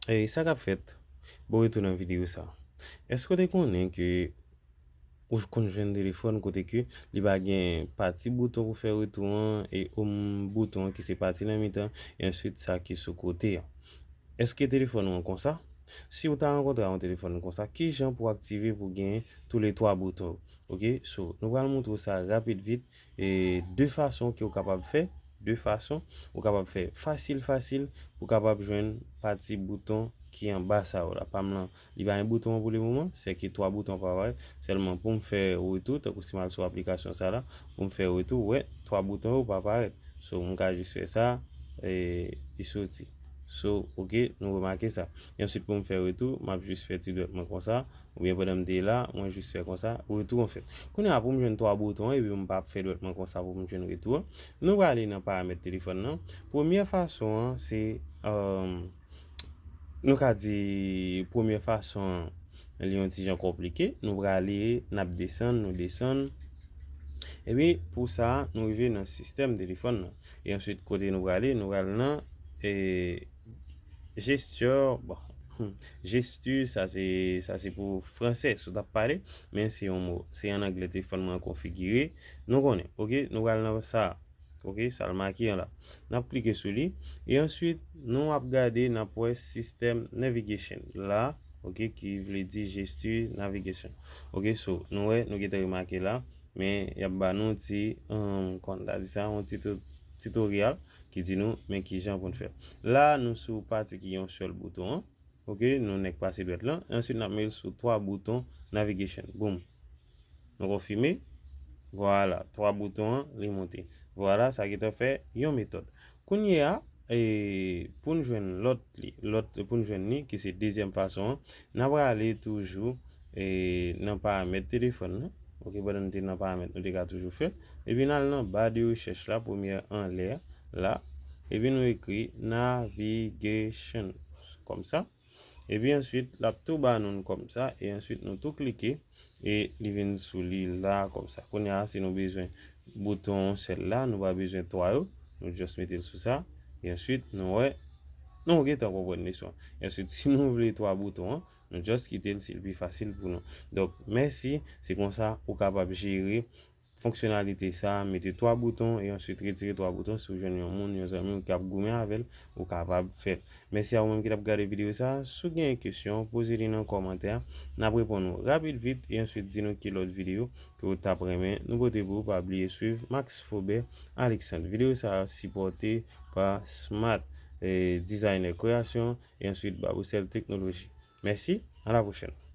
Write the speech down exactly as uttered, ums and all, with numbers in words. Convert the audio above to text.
E sa k ap fèt? Bon retou nan videyo sa. Èske w te konnen ke ou konn jwenn telefòn kote ke li pa gen pati bouton pou fè retou an e om bouton an ki se pati nan mitan e answit sa ki sou kote an? Èske telefòn ou an konsa? Si w ta rankontre yon telefòn konsa, ki jan pou aktive pou gen tou le twa bouton yo? Ok, so nou pral montre w sa rapid vit e de fason ke w kapab fè, de fason ou kapab fè fasil fasil pou kapab jwenn pati bouton ki anba sa yo la. Pa m lan, li pa gen bouton an pou le moman, se ke twa bouton pa parèt. Sèlman pou m fè retou, tankou si m al sou aplikasyon sa la, pou m fè retou, wè, twa bouton yo pa parèt. So, m ka jis fè sa, e li soti. So, ok, nou remake sa. E answit pou m fè retou, m ap jis fè ti dwèt mwen konsa, oubyen pandan m te la, mwen jis fè konsa, retou an fèt. Kounye a pou m jwenn twa bouton an, epi m pa ap fè dwèt mwen konsa pou m jwenn retou an. Nou prale nan paramèt telefòn nan. Premyè fason an, se, um, nou ka di premyè fason an, li yon ti jan konplike. Nou prale, n ap desann, nou desann. Epi pou sa, nou rive nan sistèm telefòn nan. E answit, kote nou prale, nou pral nan e, gesture, bon, hmm, gesture, sa se, sa se pou fransè, si w t ap pale, men se yon mo, se an anglè telefòn mwen an konfigire. Nou konnen, ok, nou pral nan sa, ok, sa l make an la. N ap klike sou li, e answit, nou ap gade, n ap wè system navigation la, ok, ki vle di gesture navigation. Ok, so, nou wè, nou gentan remake la, men y ap ba nou ti, um, kòman ta di sa, yon ti tu-, tutorial ki di nou, men ki jan pou n fè. La, nou sou pati ki yon sèl bouton an. Ok, nou nèk pase dwèt lan. E answit, n ap mete l sou twa bouton navigation. Boum. Nou konfime. Vwala, twa bouton an, li monte. Vwala, sa gentan fè yon metòd. Kounye a, e, pou n jwenn lòt li, lòt, pou n jwenn li, ki se dezyèm fason an, n ap prale toujou, e, nan paramèt telefòn nan. Ok, pandan n te nan paramèt, nou te ka toujou fè l. Epi n al nan ba de rechèch la, premyè anlè la. Epi nou ekri navigation, kòm sa. Epi answit, l ap tou ba nou l kòm sa, e answit nou tou klike, e li vin sou li la kòm sa. Kounye a, si nou bezwen bouton sèl la, nou pa bezwen twa yo, nou just mete l sou sa, e answit, nou wè, nou gentan konprann leson. E answit, si nou vle twa bouton an, nou just kite l, si l pi fasil pou nou. Donk, mèsi, se konsa ou kapab jere fonksyonalite sa, mete twa bouton e answit retire twa bouton. Si w jwenn yon moun, yon zanmi w k ap goumen avè l, ou kapab fè l. Mèsi a ou menm ki t ap gade videyo sa. Si w gen kesyon, poze li nan kòmantè a. N ap reponn ou rapid vit e answit di nou ki lòt videyo ke w t ap renmen nou pote pou ou. Pa bliye swiv Max Faubert Alexandre. Videyo sa a sipòte pa Smart, eh, Designer Création e answit Babocel Technologie. Mèsi, a la pwochèn.